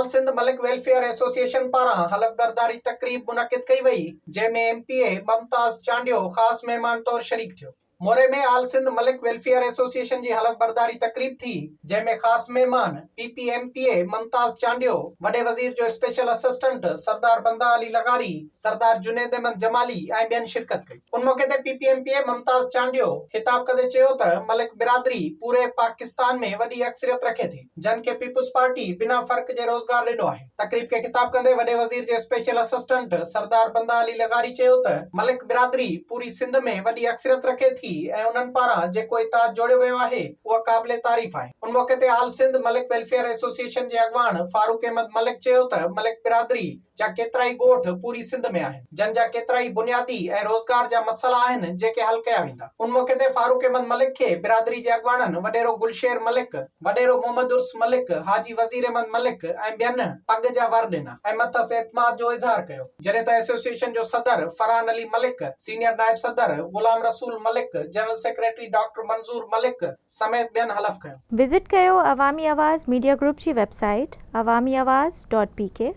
آل سنڌ ملڪ welfare association پاران حلف برداري تقريب منعقد ڪئي وئي، جنهن ۾ M P A Mumtaz Chandio خاص مهمان طور شريڪ ٿيو. Mori ۾ all Sindh Malik welfare association جي حلف برداري تقريب ٿي، جنهن ۾ خاص مهمان P P M P A Mumtaz Chandio, وڏي وزير جو اسپيشل اسسٽنٽ سردار بنده علي لغاري، سردار جنيد احمد جمالي ۽ ٻين شرڪت ڪئي. ان موقعي تي P P M P A Mumtaz Chandio خطاب ڪندي چيو ته ملڪ برادري پوري پاڪستان ۾ وڏي اڪثريت رکي ٿي، جن کي پيپلز پارٽي بنا فرق جي روزگار ڏنو آهي. تقريب کي خطاب ڪندي وڏي وزير جي اسپيشل اسسٽنٽ سردار بنده علي لغاري چيو ته ملڪ برادري پوري سنڌ ۾ وڏي اڪثريت رکي ٿي ۽ انهن پاران جيڪو اتحاد جوڙيو ويو آهي اهو قابل تعريف آهي. ان موقعي تي آل سنڌ ملڪ ويلفيئر ايسوسيئيشن جي اڳواڻ فاروق احمد ملڪ چيو ته ملڪ برادري جا ڪيترائي ڳوٺ پوري سنڌ ۾ آهن جن جا ڪيترائي بنيادي ۽ روزگار جا مسئلا آهن جيڪي حل ڪيا ويندا. ان موقعي تي فاروق احمد ملڪ کي برادري جي اڳواڻن وڏيرو گلشير ملڪ، وڏيرو محمد عرس ملڪ، حاجي وزير احمد ملڪ ۽ ٻين پڳ جا ور ڏنا ۽ مٿس اعتماد جو اظهار ڪيو. جڏهن ته ايسوسيئيشن جو صدر فرحان علي ملڪ، سينيئر نائب صدر Ghulam Rasool Malik, general secretary doctor Manzoor Malik سميت ٻين حلف کنيو. وزٽ ڪيو عوامي آواز ميڊيا گروپ جي website Awami Awaz dot P K.